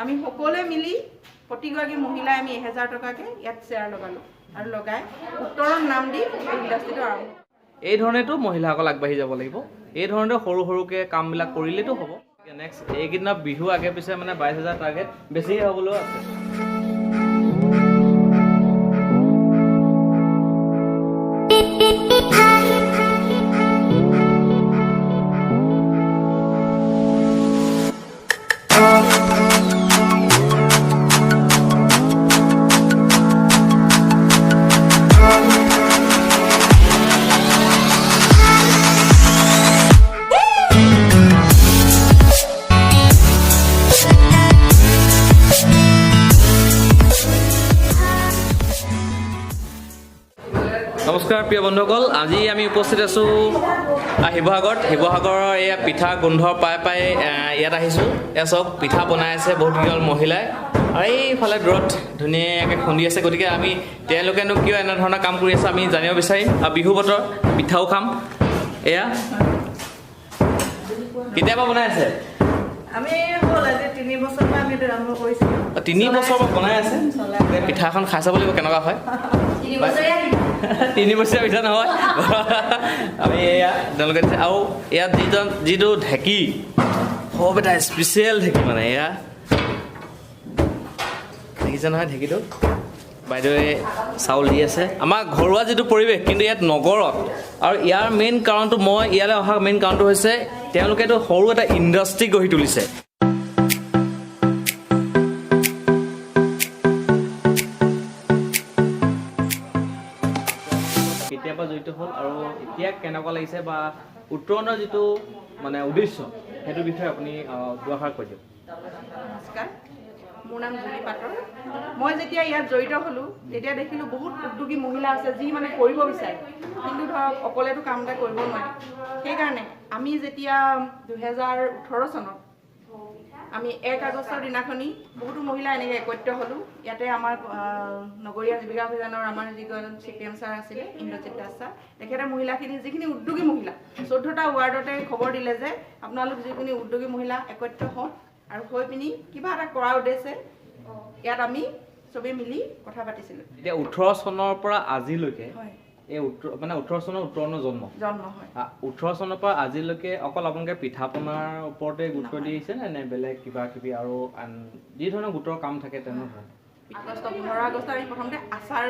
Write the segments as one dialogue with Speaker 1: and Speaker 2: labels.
Speaker 1: আমি সকলোৱে মিলি প্ৰতিগৰাকী মহিলাই আমি 1000 টকাকৈ ইয়াত শ্বেয়াৰ লগালোঁ আৰু লগাই উত্তৰণ নাম দি এই ইণ্ডাষ্ট্ৰিটো আৰম্ভ।
Speaker 2: এই ধৰণেতো মহিলাসকল আগবাঢ়ি যাব লাগিব। এই ধৰণে সৰু সৰুকৈ কামবিলাক কৰিলেতো হ'ব। নেক্সট এইকেইদিনৰ বিহু আগে পিছে মানে 22,000 টাৰ্গেট বেছিহে হ'বলৈও আছে। নমস্কাৰ প্ৰিয় বন্ধুসকল, আজি আমি উপস্থিত আছোঁ শিৱসাগৰত। শিৱসাগৰৰ এয়া পিঠা গোন্ধ পাই পাই ইয়াত আহিছোঁ। এয়া চাওক, পিঠা বনাই আছে বহুতকেইগৰাকী মহিলাই আৰু এইফালে দূৰত ধুনীয়াকৈ খুন্দি আছে। গতিকে আমি তেওঁলোকেনো কিয় এনেধৰণৰ কাম কৰি আছে আমি জানিব বিচাৰিম। আৰু বিহু বতৰ, পিঠাও খাম। এয়া কেতিয়াবা বনাই আছে?
Speaker 3: আমি হ'ল আজি 3 বছৰৰ পৰা আমি আৰম্ভ কৰিছিলোঁ।
Speaker 2: 3 বছৰৰ পৰা বনাই আছে। পিঠাখন খাই চাব লাগিব কেনেকুৱা হয়। 3 বছৰীয়া পিঠা নহয়, আমি এয়া তেওঁলোকে দিছে। আৰু ইয়াত যিটো ঢেঁকী, খুব এটা স্পেচিয়েল ঢেঁকী, মানে এয়া দেখিছে নহয় ঢেঁকীটো। বাইদেৱে চাউল দি আছে। আমাৰ ঘৰুৱা যিটো পৰিৱেশ, কিন্তু ইয়াত নগৰত। আৰু ইয়াৰ মেইন কাৰণটো, মই ইয়ালৈ অহা মেইন কাৰণটো হৈছে তেওঁলোকেতো সৰু এটা ইণ্ডাষ্ট্ৰি গঢ়ি তুলিছে। কেতিয়াবা জড়িত হ'ল আৰু এতিয়া কেনেকুৱা লাগিছে বা উত্তৰণৰ যিটো মানে উদ্দেশ্য, সেইটো বিষয়ে আপুনি দুআষাৰ কৈ দিয়ক।
Speaker 1: নমস্কাৰ, মোৰ নাম জুলি পাটৰ। মই যেতিয়া ইয়াত জড়িত হ'লোঁ তেতিয়া দেখিলোঁ বহুত উদ্যোগী মহিলা আছে যি মানে কৰিব বিচাৰে, কিন্তু ধৰক অকলেতো কাম এটা কৰিব নোৱাৰে। সেইকাৰণে আমি যেতিয়া 2018 চনত আমি 1 আগষ্টৰ দিনাখনি বহুতো মহিলা এনেকৈ একত্ৰিত হ'লোঁ। ইয়াতে আমাৰ নগৰীয়া জীৱিকা অভিযানৰ আমাৰ যিজন CPM sir আছিলে, ইন্দ্ৰজিৎ দাস ছাৰ, তেখেতে মহিলাখিনি যিখিনি উদ্যোগী মহিলা 14টা ৱাৰ্ডতে খবৰ দিলে যে আপোনালোক যিখিনি উদ্যোগী মহিলা একত্ৰিত হওক আৰু হৈ পিনি কিবা এটা কৰাৰ উদ্দেশ্যে ইয়াত আমি চবেই মিলি কথা পাতিছিলোঁ।
Speaker 2: এতিয়া 18 চনৰ পৰা আজিলৈকে, এই মানে 18 চনৰ উত্তৰণৰ জন্ম
Speaker 1: হয়।
Speaker 2: 18 চনৰ পৰা আজিলৈকে অকল আপোনালোকে পিঠা পনাৰ ওপৰতে গুৰুত্ব দি আহিছে নে বেলেগ কিবা কিবি আৰু আন যি ধৰণৰ গোটৰ কাম থাকে তেনেধৰণৰ?
Speaker 1: আগষ্ট 15 আগষ্ট আমি প্ৰথমতে আচাৰ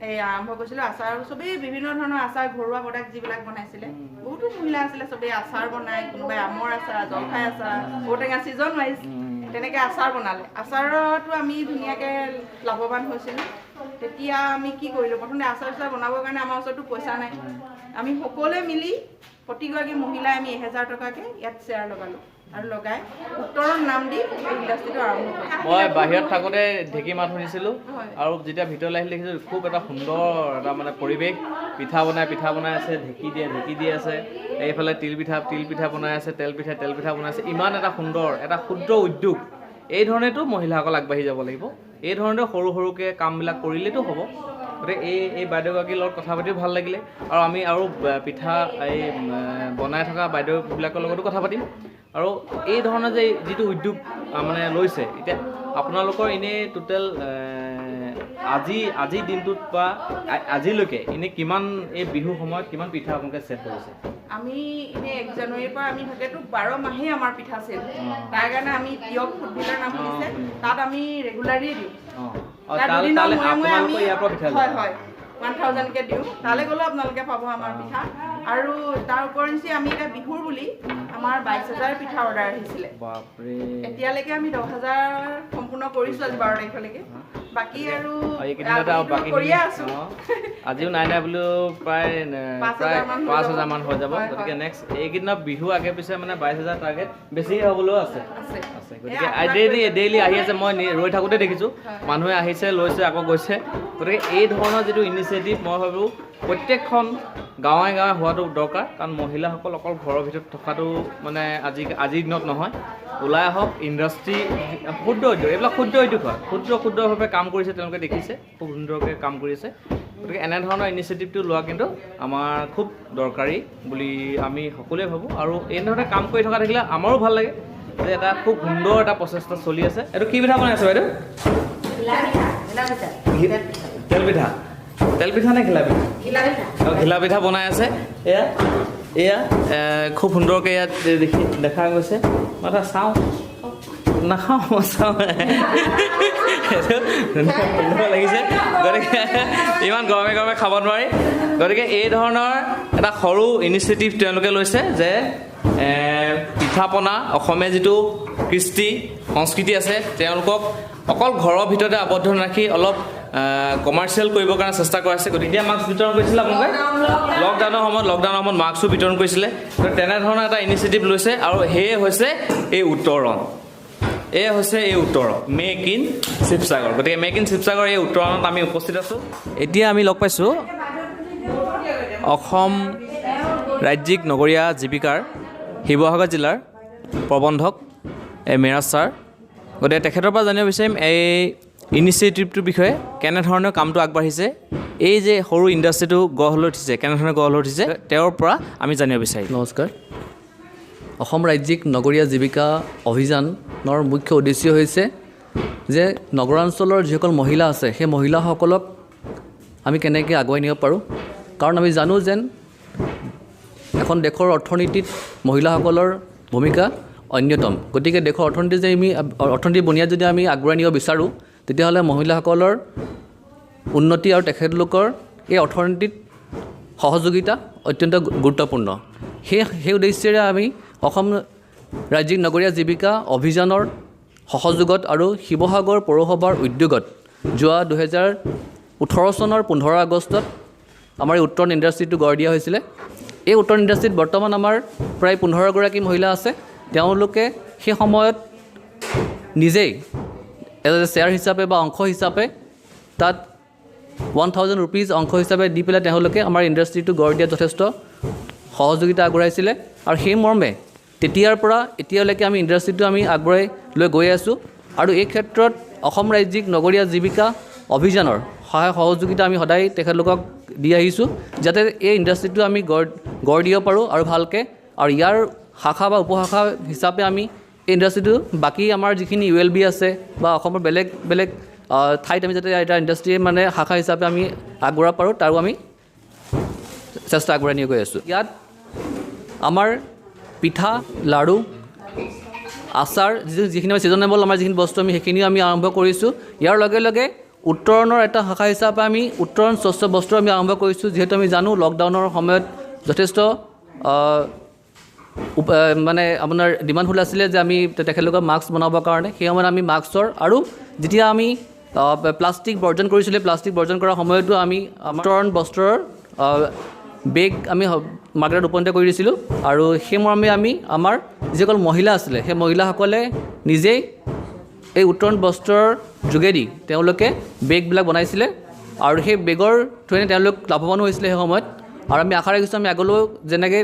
Speaker 1: এই আৰম্ভ কৰিছিলোঁ। আচাৰ চবেই বিভিন্ন ধৰণৰ আচাৰ, ঘৰুৱা প্ৰডাক্ট যিবিলাক বনাইছিলে, বহুতো মহিলা আছিলে চবেই আচাৰ বনাই, কোনোবাই আমৰ আচাৰ, জলফাই আচাৰ, ঔটেঙা ছিজন ৱাইজ তেনেকৈ আচাৰ বনালে। আচাৰতো আমি ধুনীয়াকৈ লাভৱান হৈছিলোঁ। তেতিয়া আমি কি কৰিলোঁ, প্ৰথমতে আচাৰ চাচাৰ বনাবৰ কাৰণে আমাৰ ওচৰতো পইচা নাই। আমি সকলোৱে মিলি প্ৰতিগৰাকী মহিলাই আমি 1000 টকাকৈ ইয়াত শ্বেয়াৰ লগালোঁ আৰু লগাই উত্তৰণ নাম দি এই ইণ্ডাষ্ট্ৰিটো আৰম্ভ কৰিলোঁ।
Speaker 2: মই বাহিৰত থাকোঁতে ঢেঁকী মাত শুনিছিলোঁ আৰু যেতিয়া ভিতৰলৈ আহিলে দেখিছোঁ খুব এটা সুন্দৰ এটা মানে পৰিৱেশ। পিঠা বনাই আছে, ঢেঁকী দি আছে, এইফালে তিল পিঠা বনাই আছে, তেল পিঠা বনাই আছে। ইমান এটা সুন্দৰ এটা ক্ষুদ্ৰ উদ্যোগ। এই ধৰণেতো মহিলাসকল আগবাঢ়ি যাব লাগিব। এই ধৰণে সৰু সৰুকৈ কামবিলাক কৰিলেতো হ'ব। গতিকে এই বাইদেউগৰাকীৰ লগত কথা পাতিও ভাল লাগিলে। আৰু আমি আৰু পিঠা এই বনাই থকা বাইদেউবিলাকৰ লগতো কথা পাতিম। আৰু এই ধৰণৰ যে যিটো উদ্যোগ মানে লৈছে, এতিয়া আপোনালোকৰ এনেই টোটেল আজিৰ দিনটোত বা আজিলৈকে এনেই কিমান এই বিহু সময়ত কিমান পিঠা আপোনালোকে চেল কৰিছে?
Speaker 1: আমি এনেই 1 জানুৱাৰীৰ পৰা আমি থাকেতো 12 মাহেই আমাৰ পিঠা চেল। তাৰ কাৰণে আমি তিয়ক ফুড ভিলাৰ নাম শুনিছে, তাত আমি ৰেগুলাৰলি দিওঁ। হয় হয়, 1000কৈ দিওঁ। তালৈ গ'লেও আপোনালোকে পাব আমাৰ পিঠা। আৰু তাৰ উপৰিঞ্চি আমি এতিয়া বিহুৰ বুলি আমাৰ 22,000 পিঠা অৰ্ডাৰ আহিছিলে। এতিয়ালৈকে আমি 10,000 সম্পূৰ্ণ কৰিছোঁ আজি 12 তাৰিখলৈকে। বাকী আৰু কৰিয়ে আছোঁ।
Speaker 2: আজিও নাই নাই বুলিও প্ৰায় 5,000 মান হৈ যাব। গতিকে নেক্সট এইকেইদিনৰ বিহু আগে পিছে মানে 22,000 টাৰ্গেট বেছিহে হ'বলৈও আছে। গতিকে ডেইলি আহি আছে। মই ৰৈ থাকোঁতে দেখিছোঁ মানুহে আহিছে, লৈছে, আকৌ গৈছে। গতিকে এই ধৰণৰ যিটো ইনিচিয়েটিভ মই ভাবোঁ প্ৰত্যেকখন গাঁৱে গাঁৱে হোৱাটো দৰকাৰ। কাৰণ মহিলাসকল অকল ঘৰৰ ভিতৰত থকাটো মানে আজিৰ দিনত নহয়। ওলাই আহক, ইণ্ডাষ্ট্ৰি ক্ষুদ্ৰ উদ্যোগ, এইবিলাক ক্ষুদ্ৰ উদ্যোগ হয়, ক্ষুদ্ৰ ক্ষুদ্ৰভাৱে কাম কৰিছে তেওঁলোকে, দেখিছে খুব সুন্দৰকৈ কাম কৰিছে। গতিকে এনেধৰণৰ ইনিচিয়েটিভটো লোৱা কিন্তু আমাৰ খুব দৰকাৰী বুলি আমি সকলোৱে ভাবোঁ। আৰু এনেধৰণে কাম কৰি থকা থাকিলে আমাৰো ভাল লাগে। যে এটা খুব সুন্দৰ এটা প্ৰচেষ্টা চলি আছে। এইটো কি পিঠা বনাই আছে বাইদেউ? তেল পিঠা। তেল পিঠা নে ঘিলা পিঠা? ঘিলা পিঠা বনাই আছে। এয়া এয়া খুব সুন্দৰকৈ ইয়াত দেখি দেখা গৈছে। মই এটা চাওঁ, নাখাওঁ, মই চাওঁ, সুন্দৰ লাগিছে। গতিকে ইমান গৰমে গৰমে খাব নোৱাৰি। গতিকে এই ধৰণৰ এটা সৰু ইনিচিয়েটিভ তেওঁলোকে লৈছে যে পিঠা পনা, অসমীয়া যিটো কৃষ্টি সংস্কৃতি আছে, তেওঁলোকক অকল ঘৰৰ ভিতৰতে আবদ্ধ নাৰাখি অলপ কমাৰ্চিয়েল কৰিবৰ কাৰণে চেষ্টা কৰাইছে। গতিকে মাস্ক বিতৰণ কৰিছিলে আপোনালোকে লকডাউনৰ সময়ত, লকডাউনৰ সময়ত মাস্কো বিতৰণ কৰিছিলে। তেনেধৰণৰ এটা ইনিচিয়েটিভ লৈছে আৰু সেয়ে হৈছে এই উত্তৰণ, এয়া হৈছে এই উত্তৰণ, মেক ইন শিৱসাগৰ। গতিকে মেক ইন শিৱসাগৰ এই উত্তৰণত আমি উপস্থিত আছোঁ। এতিয়া আমি লগ পাইছোঁ অসম ৰাজ্যিক নগৰীয়া জীৱিকাৰ শিৱসাগৰ জিলাৰ প্ৰবন্ধক মিৰাজ ছাৰ। গতিকে তেখেতৰ পৰা জানিব বিচাৰিম এই ইনিচিয়েটিভটোৰ বিষয়ে, কেনেধৰণে কামটো আগবাঢ়িছে, এই যে সৰু ইণ্ডাষ্ট্ৰিটো গঢ় লৈ উঠিছে, কেনেধৰণে গঢ় লৈ উঠিছে, তেওঁৰ পৰা আমি জানিব বিচাৰিম।
Speaker 4: নমস্কাৰ। অসম ৰাজ্যিক নগৰীয়া জীৱিকা অভিযানৰ মুখ্য উদ্দেশ্য হৈছে যে নগৰাঞ্চলৰ যিসকল মহিলা আছে, সেই মহিলাসকলক আমি কেনেকৈ আগুৱাই নিব পাৰোঁ। কাৰণ আমি জানো যেন এখন দেশৰ অৰ্থনীতিত মহিলাসকলৰ ভূমিকা অন্যতম। গতিকে দেশৰ অৰ্থনীতি যে আমি অৰ্থনীতিৰ বুনিয়াদ যদি আমি আগবঢ়াই নিব বিচাৰোঁ, তেতিয়াহ'লে মহিলাসকলৰ উন্নতি আৰু তেখেতলোকৰ এই অৰ্থনীতিত সহযোগিতা অত্যন্ত গুৰুত্বপূৰ্ণ। সেই উদ্দেশ্যেৰে আমি অসম ৰাজ্যিক নগৰীয়া জীৱিকা অভিযানৰ সহযোগত আৰু শিৱসাগৰ পৌৰসভাৰ উদ্যোগত যোৱা 2018 চনৰ 15 আগষ্টত আমাৰ এই উত্তৰণ ইণ্ডাষ্ট্ৰিটো গঢ় দিয়া হৈছিলে। এই উত্তৰণ ইণ্ডাষ্ট্ৰিত বৰ্তমান আমাৰ প্ৰায় 15গৰাকী মহিলা আছে। তেওঁলোকে সেই সময়ত নিজেই এজ এ শ্বেয়াৰ হিচাপে বা অংশ হিচাপে তাত 1000 ৰুপিজ অংশ হিচাপে দি পেলাই তেওঁলোকে আমাৰ ইণ্ডাষ্ট্ৰিটো গঢ় দিয়াত যথেষ্ট সহযোগিতা আগবঢ়াইছিলে। আৰু সেই মৰ্মে তেতিয়াৰ পৰা এতিয়ালৈকে আমি ইণ্ডাষ্ট্ৰিটো আমি আগবঢ়াই লৈ গৈ আছোঁ। আৰু এই ক্ষেত্ৰত অসম ৰাজ্যিক নগৰীয়া জীৱিকা অভিযানৰ সহায় সহযোগিতা আমি সদায় তেখেতলোকক দি আহিছোঁ, যাতে এই ইণ্ডাষ্ট্ৰিটো আমি গঢ় দিব পাৰোঁ আৰু ভালকৈ। আৰু ইয়াৰ শাখা বা উপশাখা হিচাপে আমি এই ইণ্ডাষ্ট্ৰিটো বাকী আমাৰ যিখিনি ULB আছে বা অসমৰ বেলেগ বেলেগ ঠাইত আমি যাতে এটা ইণ্ডাষ্ট্ৰি মানে শাখা হিচাপে আমি আগবঢ়াব পাৰোঁ, তাৰো আমি চেষ্টা আগবঢ়াই নি গৈ আছোঁ। ইয়াত আমাৰ পিঠা, লাড়ু, আচাৰ, যিখিনি ছিজনেবল আমাৰ যিখিনি বস্তু আমি সেইখিনিও আমি আৰম্ভ কৰিছোঁ। ইয়াৰ লগে লগে উত্তৰণৰ এটা শাখা হিচাপে আমি উত্তৰণ স্বচ্ছ বস্ত্ৰ আমি আৰম্ভ কৰিছোঁ। যিহেতু আমি জানো লকডাউনৰ সময়ত যথেষ্ট মানে আপোনাৰ ডিমাণ্ডফুল আছিলে যে আমি তেখেতলোকৰ মাস্ক বনাবৰ কাৰণে। সেই সময়ত আমি মাস্কৰ আৰু যেতিয়া আমি প্লাষ্টিক বৰ্জন কৰিছিলোঁ, প্লাষ্টিক বৰ্জন কৰাৰ সময়তো আমি উত্তৰণ বস্ত্ৰৰ বেগ আমি মাৰ্কেটত উপনীত কৰি দিছিলোঁ। আৰু সেই মৰ্মে আমি আমাৰ যিসকল মহিলা আছিলে, সেই মহিলাসকলে নিজেই এই উত্তৰণ বস্ত্ৰৰ যোগেদি তেওঁলোকে বেগবিলাক বনাইছিলে আৰু সেই বেগৰ থ্ৰুৱে তেওঁলোক লাভৱানো হৈছিলে সেই সময়ত। আৰু আমি আশা ৰাখিছোঁ আমি আগলৈও যেনেকৈ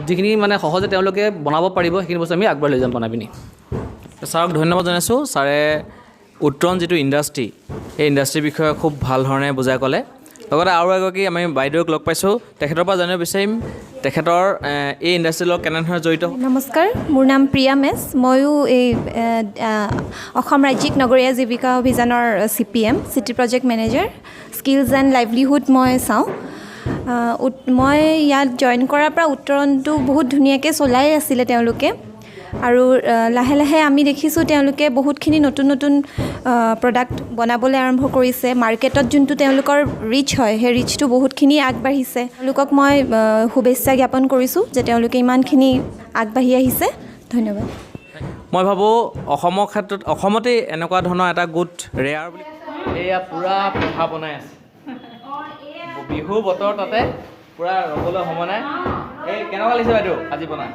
Speaker 4: যিখিনি মানে সহজে তেওঁলোকে বনাব পাৰিব সেইখিনি বস্তু আমি আগবঢ়াই লৈ যাম বনাই পিনি।
Speaker 2: ছাৰক ধন্যবাদ জনাইছোঁ। ছাৰে উত্তৰণ যিটো ইণ্ডাষ্ট্ৰি, সেই ইণ্ডাষ্ট্ৰিৰ বিষয়ে খুব ভাল ধৰণে বুজাই ক'লে। লগতে আৰু এগৰাকী আমি বাইদেউক লগ পাইছোঁ, তেখেতৰ পৰা জানিব বিচাৰিম তেখেতৰ এই ইণ্ডাষ্ট্ৰিৰ লগত কেনেধৰণে জড়িত।
Speaker 5: নমস্কাৰ, মোৰ নাম প্ৰিয়া মেচ। ময়ো এই অসম ৰাজ্যিক নগৰীয়া জীৱিকা অভিযানৰ CPM, city project manager, skills and livelihood মই চাওঁ। মই ইয়াত জইন কৰাৰ পৰা উত্তৰণটো বহুত ধুনীয়াকৈ চলাই আছিলে তেওঁলোকে। আৰু লাহে লাহে আমি দেখিছোঁ তেওঁলোকে বহুতখিনি নতুন নতুন প্ৰডাক্ট বনাবলৈ আৰম্ভ কৰিছে। মাৰ্কেটত যোনটো তেওঁলোকৰ ৰিচ হয়, সেই ৰিচটো বহুতখিনি আগবাঢ়িছে। তেওঁলোকক মই শুভেচ্ছা জ্ঞাপন কৰিছোঁ যে তেওঁলোকে ইমানখিনি আগবাঢ়ি আহিছে। ধন্যবাদ।
Speaker 2: মই ভাবোঁ অসমৰ ক্ষেত্ৰত অসমতেই এনেকুৱা ধৰণৰ এটা গোট ৰেয়াৰ বুলি। এয়া পূৰা পিঠা বনাই আছে, বিহু বতৰ, তাতে পূৰা ৰ'বলৈ সময় নাই। এই কেনেকুৱা লাগিছে বাইদেউ আজি বনাই?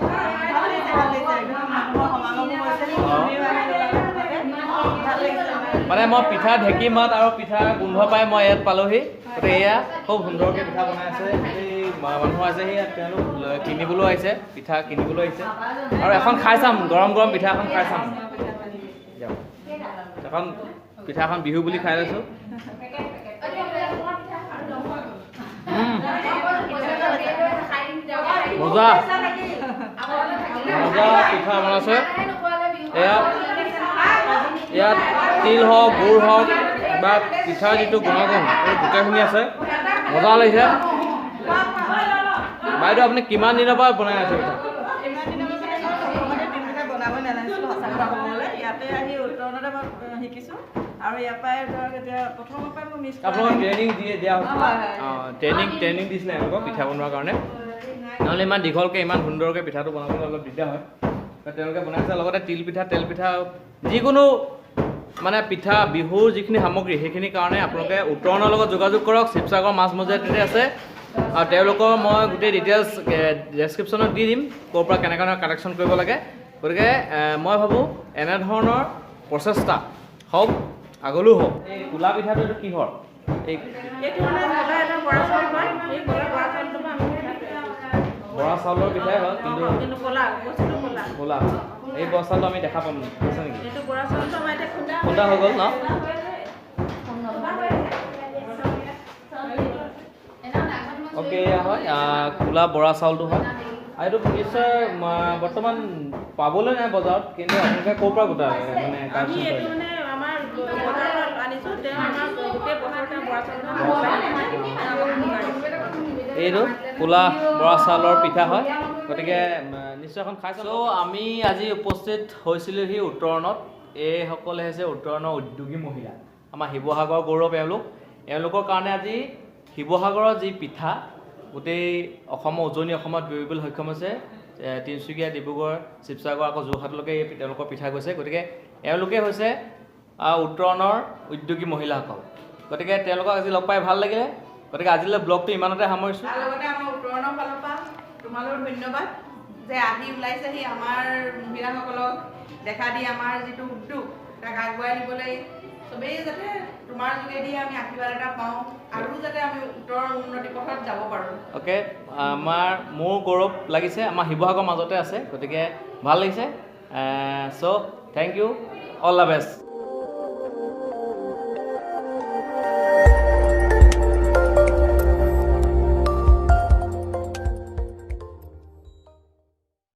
Speaker 2: মানে মই পিঠা ঢেঁকী মাত আৰু পিঠা গোন্ধ পাই মই ইয়াত পালোহি। গতিকে এয়া খুব সুন্দৰকৈ পিঠা বনাই আছে। এই মানুহ আছে, সেয়া তেওঁলোক কিনিবলৈও আহিছে, পিঠা কিনিবলৈ আহিছে। আৰু এখন খাই চাম, গৰম গৰম পিঠা এখন খাই চাম। এখন পিঠা এখন বিহু বুলি খাই লৈছোঁ। মজা। মজা পিঠা বনাইছে। এয়া ইয়াত তিল হওক, গুৰ হওক বা পিঠাৰ যিটো গুণাগুণ, এই গোটেইখিনি আছে। মজা লাগিছে। বাইদেউ, আপুনি কিমান দিনৰ পৰা বনাই আছে পিঠা?
Speaker 3: ইমান দিনৰ পৰা মানে মই প্ৰথমতে তিলপিঠা বনাব নাজানিছিলোঁ, সঁচা কথা ক'ব গ'লে। ইয়াতে আহি উত্তৰণতে মই শিকিছোঁ আৰু ইয়াৰ পৰাই ধৰক এতিয়া প্ৰথমৰ পৰাই মই মিছ কৰা
Speaker 2: আপোনালোকক
Speaker 3: নাই।
Speaker 2: ট্ৰেইনিং দিয়া হৈছিলে?
Speaker 3: হয়।
Speaker 2: অঁ, ট্ৰেইনিং দিছিলে এওঁলোকক পিঠা বনোৱাৰ কাৰণে। নহ'লে ইমান দীঘলকৈ, ইমান সুন্দৰকৈ পিঠাটো বনাবলৈ অলপ দিগদাৰ হয়। তো তেওঁলোকে বনাইছে, লগতে তিল পিঠা, তেল পিঠা, যিকোনো মানে পিঠা, বিহুৰ যিখিনি সামগ্ৰী, সেইখিনিৰ কাৰণে আপোনালোকে উত্তৰণৰ লগত যোগাযোগ কৰক। শিৱসাগৰ মাজ মজিয়াতে আছে আৰু তেওঁলোকৰ মই গোটেই ডিটেইলছ ডেছক্ৰিপশ্যনত দি দিম, ক'ৰ পৰা কেনেকৈ ধৰণৰ কালেকশ্যন কৰিব লাগে। গতিকে মই ভাবোঁ এনেধৰণৰ প্ৰচেষ্টা হওক, আগলৈও হওক। এই কুলা পিঠাটো, এইটো কিহৰ এই?
Speaker 1: এইটো মানে ক'লা এটা বৰা চাউল হয়। এই ক'লা বৰা চাউলটো পৰা আমি পিঠা তৈয়াৰ কৰিছোঁ।
Speaker 2: বৰা চাউলৰ পিঠাই হয়, কিন্তু
Speaker 1: কিন্তু ক'লা বস্তুটো ক'লা।
Speaker 2: ক'লা। এই বৰা চাউলটো আমি দেখা পাম নেকি, আছে নেকি?
Speaker 1: এইটো বৰা চাউলটো আমাৰ এতিয়া খুন্দা
Speaker 2: খুন্দা হৈ গ'ল ন?
Speaker 1: খুন্দা হৈ আছে।
Speaker 2: অ'কে, এয়া হয় ক'লা বৰা চাউলটো হয় আৰু এইটো নিশ্চয় বৰ্তমান পাবলৈ নাই বজাৰত। কিন্তু আপোনালোকে ক'ৰ পৰা গোটাই মানে
Speaker 1: আমি
Speaker 2: কালেকশ্যন
Speaker 1: এইটো
Speaker 2: কৰে?
Speaker 1: মানে আমাৰ বজাৰৰ পৰা আনিছোঁ। তেওঁ আমাৰ গোটেই বছৰ তেওঁ বৰা চাউলটো।
Speaker 2: এইটো ক'লা বৰা চাউলৰ পিঠা হয়। গতিকে নিশ্চয় এখন খাই। চ' আমি আজি উপস্থিত হৈছিলোঁহি উত্তৰণত। এইসকলে হৈছে উত্তৰণৰ উদ্যোগী মহিলা, আমাৰ শিৱসাগৰ গৌৰৱ এওঁলোক। এওঁলোকৰ কাৰণে আজি শিৱসাগৰৰ যি পিঠা গোটেই অসমৰ, উজনি অসমত বিয়পিবলৈ সক্ষম হৈছে। তিনিচুকীয়া, ডিব্ৰুগড়, শিৱসাগৰ, আকৌ যোৰহাটলৈকে এই তেওঁলোকৰ পিঠা গৈছে। গতিকে এওঁলোকে হৈছে উত্তৰণৰ উদ্যোগী মহিলাসকল। গতিকে তেওঁলোকক আজি লগ পাই ভাল লাগিলে। গতিকে আজিলৈ ব্লগটো ইমানতে সামৰিছোঁ।
Speaker 1: তাৰ লগতে আমাৰ উত্তৰণৰ ফালৰ পৰা তোমালৈও ধন্যবাদ যে আহি ওলাইছেহি, আমাৰ মহিলাসকলক দেখা দি আমাৰ যিটো উদ্যোগ তাক আগুৱাই নিবলৈ চবেই যাতে তোমাৰ যোগেদি আমি আশীৰ্বাদ এটা পাওঁ আৰু যাতে আমি উত্তৰৰ উন্নতি পথত যাব পাৰোঁ।
Speaker 2: অ'কে, আমাৰ মোৰ গৌৰৱ লাগিছে, আমাৰ শিৱসাগৰ মাজতে আছে, গতিকে ভাল লাগিছে। So thank you, all the best.